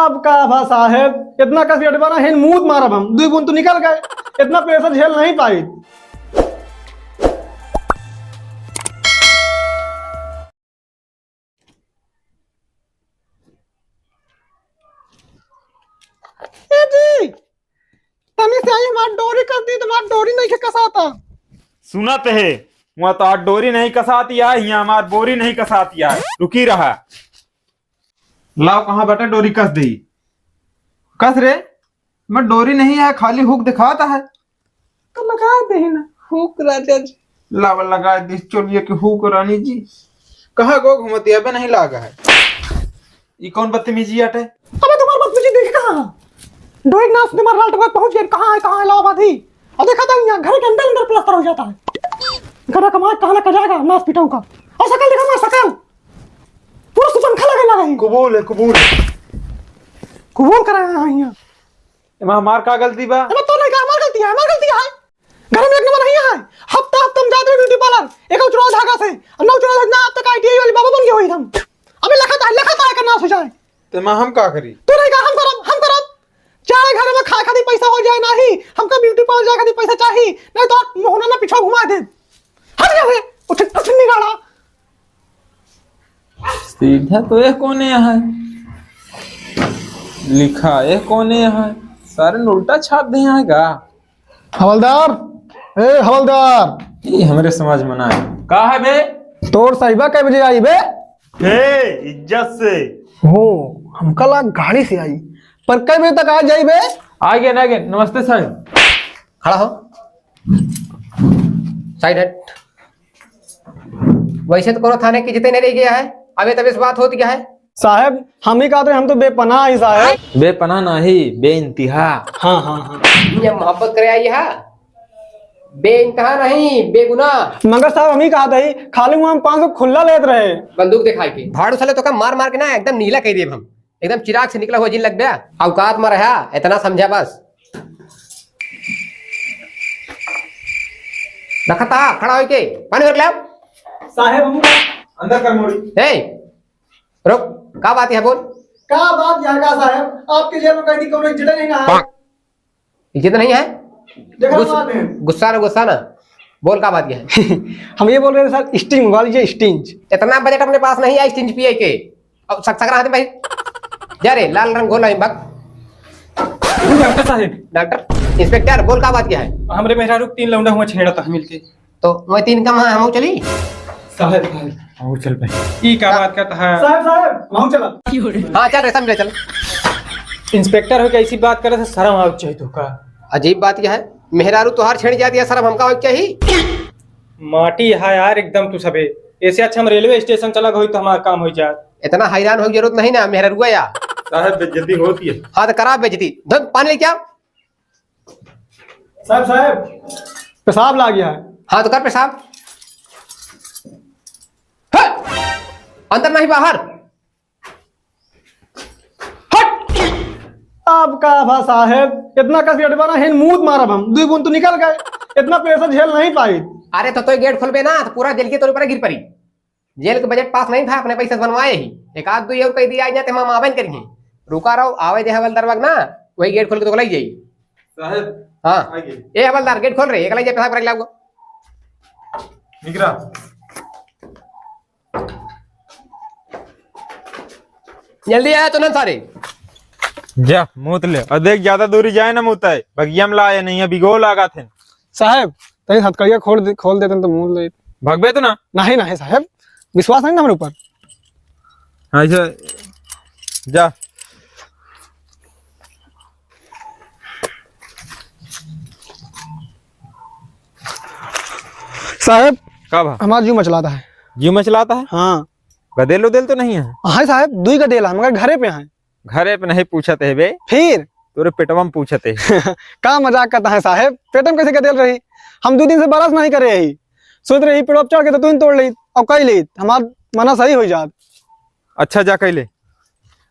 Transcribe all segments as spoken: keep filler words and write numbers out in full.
अब का भा साहेब, इतना कस के अटबा ना, हिन मूत मारब हम, दुई बूंद तो निकल गए, इतना pressure झेल नहीं पाई। ए जी, तनी से आई, हमार डोरी कस दी, तुम्हार डोरी नहीं के कसाता। सुनत है, वहाँ तो डोरी नहीं कसाती है, यहाँ हमार बोरी नहीं कसाती है। रुकी रहा। लाओ, कहाँ बटे डोरी कस दी। कस रे, मैं डोरी नहीं है, खाली हुक दिखाता है। तो लगा दे ना हुक राजा जी। लाओ, लगा दे, चलिए कि हुक रानी जी। कहाँ गो घूमती है, अबे नहीं लागा है। ई कौन बदतमीजी आटे? अबे तुम्हार बदतमीजी देखे कहाँ है? डोरी नास तुम्हार लाल टकरा पहुँच गए, कहाँ है, कहाँ है, लाओ बाधी। और देखा था यहाँ घर के अंदर अंदर प्लास्टर हो जाता है। घर कमाए कहाँ ना जाएगा, नास पिटाऊँ का। और सकल देखा ना, सकल। पूरा सुपन खा लगे लगा है। कबूल है, कबूल है। कबूल करा है यहाँ। एमा हमार का गलती बा? अबे तो नहीं का, हमार गलती है, हमार गलती है। घर में एक नंबर नहीं है। हफ्ता हफ्ता हम जाते हैं ब्यूटी पार्लर, एक चुरा धागा से, और नौ चुरा ना, अब तक आईटीआई वाली बाबा बन गए हुई हम। अबे लखत है, लखत है करना हो जाए। तो माँ हम का करी? तू नहीं का, हम करब, हम करब। चाहे घर में खाए खातिर पैसा हो जाए नहीं, हमका ब्यूटी पार्लर जाए खातिर पैसा चाहिए, नहीं तो आप मोहना ना पीछा घुमा दे। हट जा रे, उठ, उठ निकाला। सीधा तो ये कोने है, लिखा ये कोने है, सारे ने उल्टा छाप दे यहाँ का। हवलदार, ए हवलदार। ये हमरे समझ में ना आए। का है बे? तोर साहिबा कै बजे आई बे? हे, इज्जत से। हो, हमका लाग गाड़ी से आई, पर कै बजे तक आ जाई बे? आ गए ना, आ गए। नमस्ते साहब। खड़ा हो, साइड हट। वैसे तो कोनो थाने की इज्जत नहीं रह गया है, अबे तबे से बात होती क्या है? साहब, हम ही कहते हैं, हम तो बेपनाह ही साहब। बेपनाह नहीं, बेइंतहा। हाँ, हाँ, हाँ। ये मोहब्बत करे आई है, बेइंतहा नहीं, बेगुनाह। मगर साहब, हम ही कहते हैं, खाली मुँह हम पाँच सौ खुल्ला लेत रहे। बंदूक दिखाई के। भाड़ू साले तो का मार मार के ना एकदम नीला कह देब हम, एकदम चिराग से निकला हुआ जिन लग गया। औकात में रहा, इतना समझा बस। रखता, खड़ा होके पानी भर के लाओ। साहेब, हम अंदर कर मोड़ी। ए, रुक, का बात है बोल? का बात यहाँ का साहेब? आपके जेल में कैदी कौनो इज्जत नहीं ना है। इज्जत नहीं है? देखा गुस-, बात है। गुस्सा ना, गुस्सा ना। बोल का बात है? हम ये बोल रहे थे सर, स्टिंग मंगवा लीजिए, स्टिंग। इतना बजट अपने पास नहीं है स्टिंग पिए के। अब सक-, सकरा हाथ में भाई। जा रे, लाल रंग घोल आई बक। डॉक्टर साहेब। डॉक्टर, इंस्पेक्टर, बोल का बात क्या है? हमरे मेहरारू के तीन लौंडा हुआ छेड़ा था मिलके। तो वही तीन कम है, हम चली? साहेब, साहेब, हम चल पाए। ई का बात करता है? साहेब, साहेब, हम चला। हाँ, चल रे, समझे, चल। इंस्पेक्टर हो के ऐसी बात करे से शर्म आवे चाहिए तो का? अजीब बात क्या है? मेहरारू तोहार छेड़ जाती है, शर्म हमका आवे चाहिए? माटी है यार एकदम तू सबे। ऐसे अच्छा हम रेलवे स्टेशन चला गई तो हमारा काम हो जाए। इतना हैरान हो जरूरत नहीं ना, मेहरारुआ या। साहब, बेइज्जती होती है। हाँ, तो करा बेइज्जती। धन पानी लेके आ। साहब, साहब, पेशाब लाग गया है। हाँ, तो कर पेशाब। हट! अंदर नहीं, बाहर। हट! अब का भा साहेब, इतना कस के अटबा ना, हेन मूत मारब हम। दुई बूंद तो निकल गए, इतना pressure झेल नहीं पाई। अरे तो तोय गेट खोलबे ना, तो पूरा जेल के तोरे ऊपर गिर पड़ी। जेल के बजट पास नहीं था, अपने पैसे से बनवाए ही। एक आध दुई और कैदी आ जाते, हम आवे न करिए। रुका रहो, आवे दे हवलदार बग ना, वही गेट खोल के तो लग जाई। साहेब, हाँ। आइए। ए हवलदार, गेट खोल रे, एक लग जाए, पेशाब कर लाओ। निकरा। जल्दी आया तो ना सारे। जा, मूत ले। और देख, ज्यादा दूरी जाए ना, मूत आए। बगिया में लाए नहीं है, बिगो लागा थे। साहेब, तनी हथकड़िया खोल दे, खोल देते तो मूत ले। भगबे तो ना? नहीं, नहीं साहेब, विश्वास नहीं ना हमारे ऊपर। हाँ, ऐसे जा। साहेब, का भा? हमार जीव मचलाता है। जीव मचलाता है? हाँ। गदेल उदेल तो नहीं है? हाँ साहेब, दुई गदेल है, मगर घरे पे हैं। घरे पे नहीं पूछत है बे। फिर? तोरे पेटवा में पूछत है। का मजाक करता है साहेब? पेट में कैसे गदेल रही? हम दो दिन से बरस नहीं करे ही। सोच रही पेड़वा पे चढ़ के तो तू ही तोड़ लेत और कई लेत, हमार मना सही हो जात। अच्छा, जा कई ले।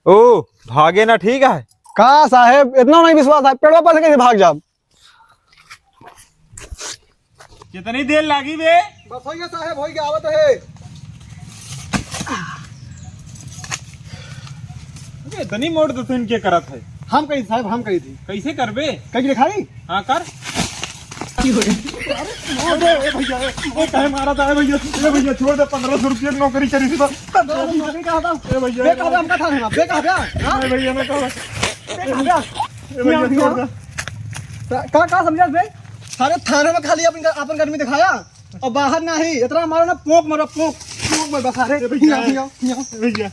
ओ, भागे ना, ठीक है? का साहेब, इतना नहीं विश्वास है, पेड़वा पर से कैसे भाग जाब? कितनी देर लागी बे? बस हो गया साहेब, हो गया, आवत है। अरे, इतनी मोट दतुइन के करत है? हम कही साहब, हम कही थी। कैसे करबे? कहीं दिखाई? हाँ, कर। अरे, ए भैया, ए, ए, काहे मारा था, ए भैया, ए भैया, छोड़ दे, पन्द्रह सौ रुपया की नौकरी करी थी तो। पन्द्रह सौ रुपया कहा था? ए भैया, बे कहा था, हमका था ना, बे कहा था? हाँ? ए भैया, ना कहा। बे कहा था? ए भैया, छोड़ दे। का, का, का समझा बे? सारे थाने में खाली अपन, अपन गर्मी दिखाया और बाहर ना ही। इतना मारो ना, पोंक मारो, पोंक, पोंक मारो, सारे। ए भैया। हिया, हिया, हिया। ए भैया,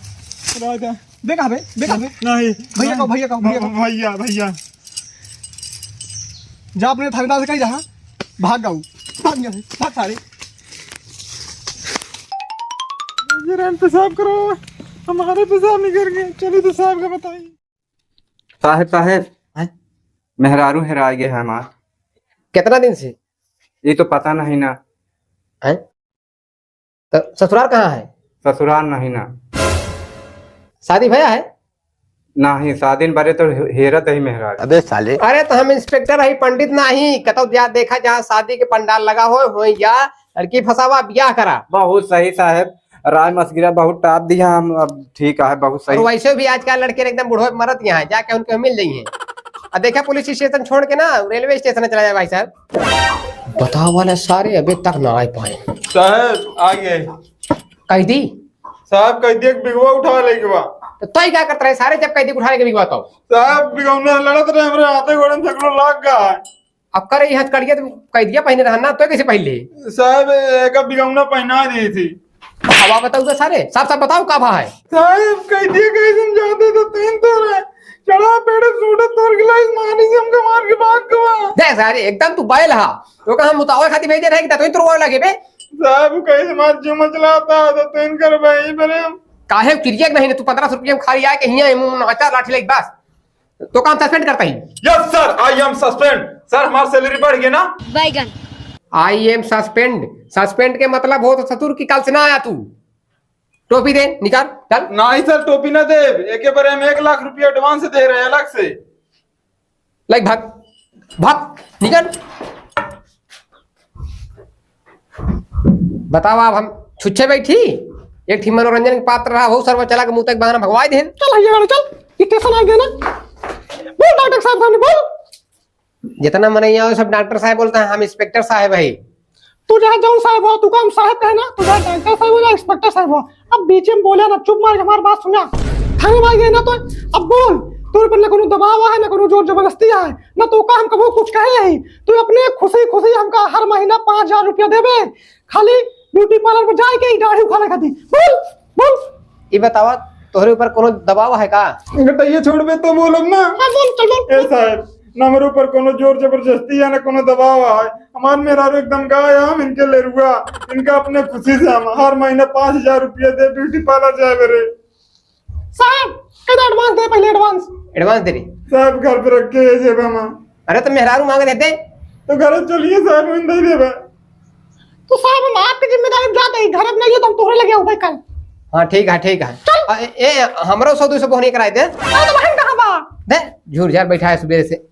राजा। बे कहाँ बे? बे कहाँ बे? नहीं। भैया कहो, भैया कहो, भैया कहो। भैया, भैया। जा अपने थानेदार से कही जा, हाँ? भाग जाओ। भाग यहाँ से, भाग सारे। ये रहन पेशाब करो, हमारे पेशाब नहीं कर गए। चलिए तो साहब का बताइए। साहेब, साहेब, हैं? मेहरारू हेराय गए है हमार। कितना दिन से? ये तो पता नहीं ना। हैं? तो ससुराल कहाँ है? ससुराल नहीं ना। शादी भया है? नहीं, शादी न बरे तो हे-, हेरत ही मेहरारू। अबे साले। अरे तो हम इंस्पेक्टर है, पंडित नहीं। कतौ जा देखा, जहाँ शादी के पंडाल लगा हो, हो या लड़की फंसावा, ब्याह करा। बहुत सही साहेब, राय मशविरा बहुत टाप दिया हम। अब ठीक है, बहुत सही। और वैसे भी आजकल लड़के एकदम बूढ़ो मरत यहाँ है, जाके उनके मिल जाइए। अब देखा पुलिस स्टेशन छोड़ के ना रेलवे स्टेशन चला जाए भाई साहब। बताओ वाला सारे अबे तक ना आ पाए। साहब, आ गए। कैदी? साहब, कैदी एक बिगवा उठा ले के बा। तो तोय का करत रहे सारे, जब कैदी उठा ले के बिगवा तो? साहब, बिगौना लड़त रहे, हमरे हाथे गोड़े में सगरो लाग गया। अब करे, ई हथकड़िया तो कैदिया पहिने रहन ना, तोय कैसे पहिन ले? साहब, एक बिगौना पहना दी थी। अब आप बताओ तो सारे, साफ साफ बताओ का भा है? साहब, कैदिया कैसे समझाते तो तीन तो रहे। चढ़ा पेड़ सूट तोड़ के लाई, मारी से हमका मार के भाग गवा। देख सारे, एकदम तू बैल हा। तो का हम मुतावे खातिर भेजे रहे कि तू ही तुरवा लगे बे? साहब, कैसे मार जो मचलाता तो तीन कर भाई बरे हम। काहे किरिया के नहीं, तू पन्द्रह सौ रुपया में खाली आके हियाँ मुँह नचा लाठी लाइक बस। तो काम सस्पेंड करता ही। Yes sir, I am suspend। सर, हमार सैलरी बढ़ गई ना? बैगन। I am suspend। सस्पेंड के मतलब हो तो ससुर की काल से ना आया तू। टोपी दे, निकाल, चल। नहीं सर, टोपी ना दे। एके बारे हम एक लाख रुपया एडवांस दे रहे अलग से। लाइक भाग, भाग, निकल। बताओ, अब हम छुच्छे बैठी, एक ठी मनोरंजन के पात्र रहा हो, सरवा चला के मुँह तक बहाना भगवाई देन। चल भैया, चल, स्टेशन आ गया ना। बोल डॉक्टर साहब सामने, बोल। जितना मनई आवे, सब डॉक्टर साहब बोलता है, हम इंस्पेक्टर साहब है। तू जहाँ जौन साहब हो, तू काम साहब कहे ना, तू जहाँ डॉक्टर साहब हो या इंस्पेक्टर साहब हो, अब बीच में बोले ना, चुप मार के हमार बात सुना। थाने में आ गए ना तो, अब बोल, तोरे पर ना कोनो दबाव है, ना कोनो जोर जबरदस्ती है, ना तो का हम कबो कुछ कहे है। तू अपने खुशी खुशी हमका हर महीना पाँच हजार रुपया देबे, खाली ब्यूटी पार्लर पर जाए के ही दाढ़ी उखाड़े खातिर। बोल, बोल। ई बतावा, तोहरे ऊपर कोनो दबाव है का? बताइए, छोड़बे तो बोलब ना। हाँ, बोल, चल, बोल। ए साहब, ना हमरे ऊपर कोनो जोर जबरदस्ती है, ना कोनो दबाव है। हमार मेहरारू एकदम गाय है, हम इनके लेरुआ, इनका अपने खुशी से हम हर महीना पाँच हजार रुपया दे, ब्यूटी पार्लर जाए मेरे। साहब, कदा एडवांस दे, पहले एडवांस। एडवांस दे रे। साहब, घर पे रख के ये जेब हमार। अरे तो मेहरारू मांगे देते। तो घर चलिए साहब, हम दे देबे। तो साहब, हम आपके जिम्मेदारी में जाते ही, घर में नहीं है तो हम तोहरे लगे आऊ भाई कल। हाँ, ठीक है, ठीक है। चल। अ, ए, ए, हमरो सौ दो सौ बोहनी कराई दे। अरे तो बहन कहाँ बा? दे, झूर झार बैठा है सुबह से।